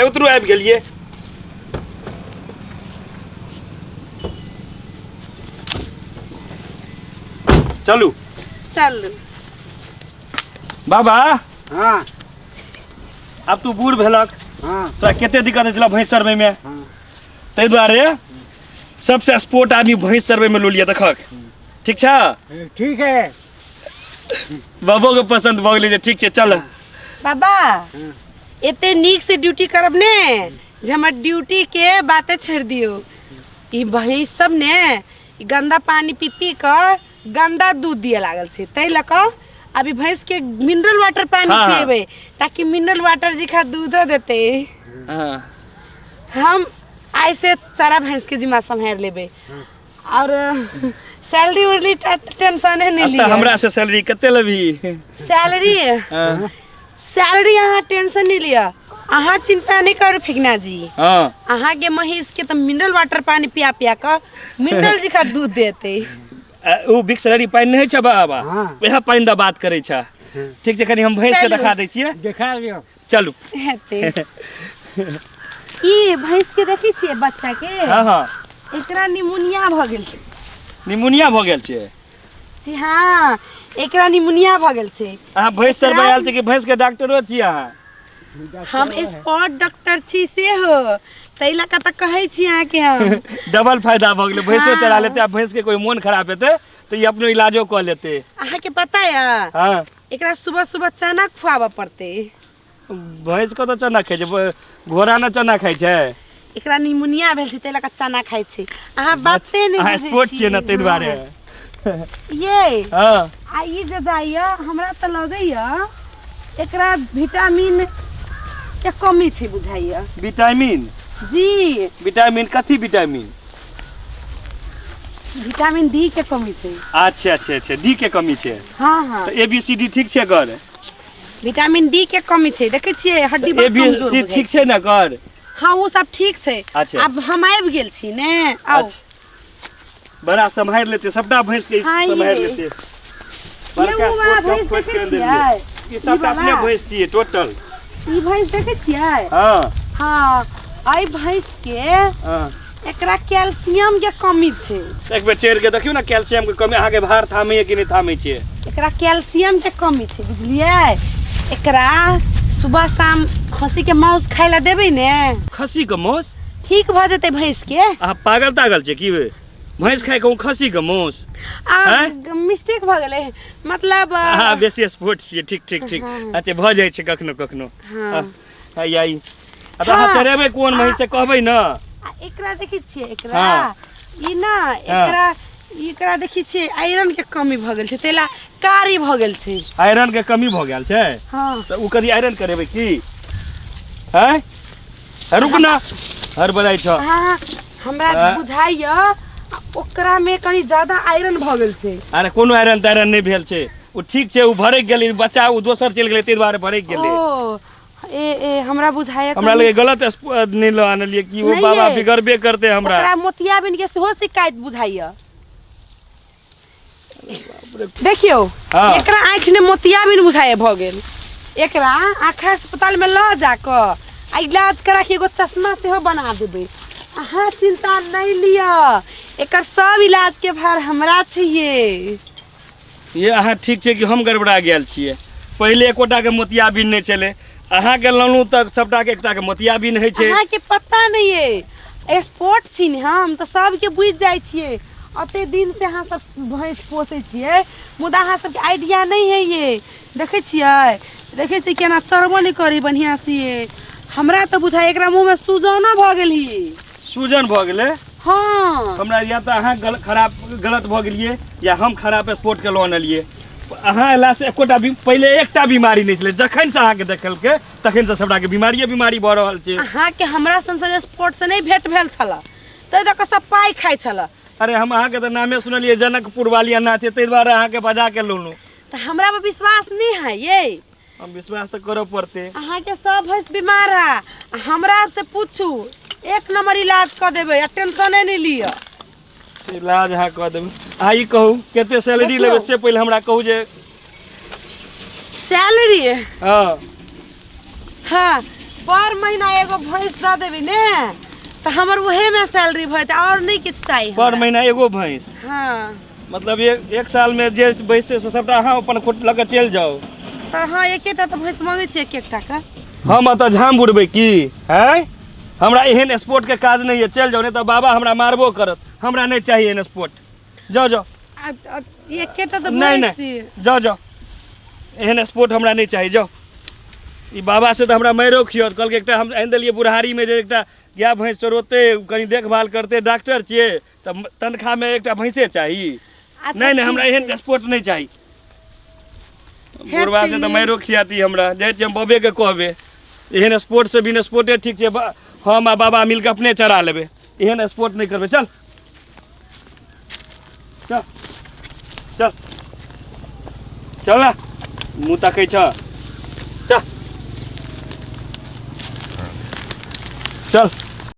है उतरू आबि गेलियै। चलू। चलू। बाबा। हाँ। आब तू बूढ़ भेलक। हाँ। तोरा कते दिक्कत होइ छलै भैंस चरबै में? हाँ। ताहि दुआरे सबसे स्पोर्ट आदमी भैंस चरबै में लोलिया देखक। ठीक छ? ठीक है। बाबो के पसंद भऽ गेलै जे ठीक छै चल। बाबा एते नीक से ड्यूटी करब ने जे हमर ड्यूटी के बाते छोड़ दियो। ई भैंस सब ने ई गंदा पानी पी पी कऽ गंदा दूध दिए लागल छै, ताहि लऽ कऽ अभी भैंस के मिनरल वाटर पानी हाँ। पिएबै ताकि मिनरल वाटर जिखा दूधो देते। हाँ। हम आइ से सारा भैंस के जिम्मा सम्हारि लेबै और सैलरी उरली टेंशन नहीं अब लिया। तऽ हमरा से सैलरी कते लेबही? सैलरी? हाँ। सैलरी अहाँ टेंशन नहीं लिया, अहाँ चिंता नहीं करू फिगना जी। हाँ। अहाँ के महीष के तो मिनरल वाटर पानी पिया पिया कऽ मिनरल जी का दूध देते। ओ बिक्सलरी पानि नहि होइ छै बाबा? हाँ। वएह पानि दऽ बात करै छै। ठीक छै, कनि हम भैंस के चलू। देखा दै छियै। देखा लियौ। चलू। हेतै। ई भैंस के देखै छियै बच्चा के? हाँ, हाँ। एकरा निमोनिया भऽ गेल छै। निमोनिया भऽ गेल छै? जी हाँ, एकरा निमोनिया भऽ गेल छै। अहाँ भैंस चरबै आयल छी कि भैंस के डॉक्टरो छी अहाँ? हम स्पॉट डॉक्टर छी सेहो, ताहि लऽ कऽ तऽ कहै छी अहाँके हम। डबल फायदा भऽ गेलै, भैंसो हाँ। चरा लेतै आ भैंस के कोई मोन खराब हेतै तऽ ई अपनो इलाजो कऽ लेतै। अहाँके पता यऽ? हाँ। एकरा सुबह सुबह चना खुआबऽ पड़तै। भैंस कतऽ चना खाइ छै? घोड़ा ने चना खाइ छै। एकरा निमोनिया भेल छै ताहि लऽ कऽ चना खाइ छै। अहाँ बाते नहि अहाँ बुझै स्पोर्ट छी। छियै ने ताहि दुआरे। हाँ। ये। हाँ। आ ई जे जाइया हमरा तऽ लगैया एकरा विटामिन के कमी छै बुझाइया। विटामिन? जी। विटामिन कथी विटामिन? विटामिन डी के कमी छै। अच्छा अच्छा अच्छा, डी के कमी छै। हाँ, हाँ। तऽ ए बी सी डी ठीक छै एकर? विटामिन डी के कमी छै, देखै छियै हड्डी तऽ बड़ ए बी कमजोर सी बुझाइ ठीक छै ने एकर? हाँ, ओ सब ठीक छै। अच्छा। आब हम आबि गेल छी ने, आउ। अच्छा। बड़ा सम्हारि लेतै सबटा भैंस के, हाँ, सम्हारि ये। लेतै। ये बड़का ओ वाला कोट भैंस कोट देखै कर देलियै। छियै? ई सबटा ई अपने वाला? भैंस छियै टोटल। ई भैंस देखै छियै? हाँ। हाँ, एहि भैंस के हाँ। एकरा कैल्शियम के कमी छै। एक बेर चढ़ि के देखियौ ने कैल्शियम के कमी अहाँके भार थामैए कि नहि थामै छै। एकरा कैल्शियम के कमी छै बुझलियै। एकरा सुबह शाम खस्सी के मांस खाय ला देबै ने। खस्सी के मांस? ठीक भऽ जेतै भैंस के। अहाँ पागल तागल छै की? भैंस खाय के खस्सी के मांस? आ, आँय? मिस्टेक भऽ गेलै मतलब, अहाँ बेसी स्पोर्ट छियै। ठीक ठीक ठीक। हाँ। अच्छा भऽ जाइ छै कखनो कखनो। हाँ। हैया ई। आ तऽ अहाँ हाँ। चढ़ेबै कोन महींस से कहबै ने? आ एकरा देखै छियै एकरा? हाँ। ई ना एकरा, एकरा देखै छियै आयरन के कमी भऽ गेल छै, ताहि ला कारी भऽ गेल छै। आयरन के कमी भऽ गेल छै? हाँ। तऽ ओ कथी आयरन करेबै की? हैं? रुक ना, हड़बड़ाइ छह। हाँ, हमरा हाँ। बुझाइया ओकरा में कनी ज्यादा आयरन भऽ गेल छै। अरे कोनो आयरन तायरन नहि भेल छै, ओ ठीक छै, ओ भरकि गेलै बच्चा, ओ दोसर चलि गेलै ताहि दुआरे भरकि गेलै। ओ ए ए हमरा बुझाइया हमरा कनी- लगे गलत नहि लऽ आनलियै कि ओ नहि बाबा ये। बिगड़बे करतै हमरा। ओकरा मोतियाबिंद के सेहो शिकायत बुझाइया। देखियौ, हाँ। एकरा आँखि ने मोतियाबिंद बुझाइया भऽ गेल। एकरा आँखि अस्पताल में लऽ जाकऽ आ इलाज करा के एगो चश्मा सेहो बना देबै। अहाँ चिंता नहीं लिअ, एकर सब इलाज के भार हमरा चाहिए। ये अहाँ ठीक छै कि हम गड़बड़ा गेल छियै? पहिले एकोटा के मोतियाबिंद नहि छलै, अहाँके ललहुँ तऽ सबटा के एकटा के मोतियाबिंद होइ छै। अहाँके पता नहीं है, स्पोर्ट छी ने हम तऽ सबके बुझि जाइ छियै। अते दिन से अहाँ सब भैंस पोसै छियै, मुदा अहाँ सबके आइडिया नहीं है। ये देखै छियै, देखै छियै केना चरबो नहि करी बढ़िआँ से। ये हमरा तऽ बुझाइ एकरा मुँहमे सूजनो भऽ गेल ही। सूजन भऽ गेलै? हाँ। हमरा या तऽ अहाँ खराब गलत भऽ गेलियै या हम खराब स्पोर्ट के लऽ अनलियै। अहाँ अयलासँ एकोटा पहिले एकटा बीमारी नहि छलै, जखन से अहाँके देखलकै तखन से सबटाके बीमारिये बीमारी भऽ रहल छै। अहाँके हमरा सन सन स्पोर्ट से नहि भेंट भेल छल, ताहि दऽ कऽ सब पाइ खाइ छल। अरे हम अहाँके तऽ नामे सुनलियै जनकपुर वाली अन्ना छै, ताहि दुआरे अहाँके बजा के लेलहुँ। तऽ हमरा पर विश्वास नहि है ये? हम विश्वास तऽ करऽ पड़तै। अहाँके सब भैंस बीमार है, हमरा से पूछू एक नंबर इलाज कऽ देबै, आ टेंशने नहि लिअ। से इलाज अहाँ कऽ देबै। अहाँ ई कहू कते सैलरी देखियौ। लेबै से पहिले हमरा कहू जे। सैलरी? हाँ। हाँ, पर महीना एगो भैंस दऽ देबै ने तऽ हमर उहेमे सैलरी भऽ जेतै आओर नहि किछु चाही पर हमरा। महीना एगो भैंस? हँ। मतलब एक एक साल में जे बैसते से सबटा अहाँ अपन खुद लऽ के चलि जाउ। तऽ हँ, एकेटा तऽ भैंस मांगै छियै, एक एकटा के। हम एतऽ झाम बुड़बै की? आँय, हमरा एहन स्पोर्ट के काज नहि यऽ। चलि जाउ, नहि तऽ बाबा हमरा मारबो करत। हमरा नहि चाही एहन स्पोर्ट। जाउ जाउ। एकेटा तऽ नहि। भैंस। नहि, जाउ जाउ, एहन स्पोर्ट हमरा नहि चाही, जाउ। ई बाबा से तऽ हमरा मारियो खियत। कहलकै एकटा हम आनि देलियै बुढ़ारीमे जे एकटा गाय भैंस चोरोतै, कनि देखभाल करतै, डॉक्टर छियै, तऽ तनखाहमे एकटा भैंसे चाही? अच्छा, नहि नहि, हमरा ठीक एहन छै। स्पोर्ट नहि चाही। बुढ़वा से तऽ नी। मारियो खियाती हमरा। जाइ छियै हम बबेके कहबै। एहन स्पोर्ट से बिन स्पोर्टे ठीक छै। हम आ बाबा मिलके अपने चरा लेबै। एहन स्पोर्ट नहि करबै। चल चल चल चल ना, मुँह तकै छ। चल चल।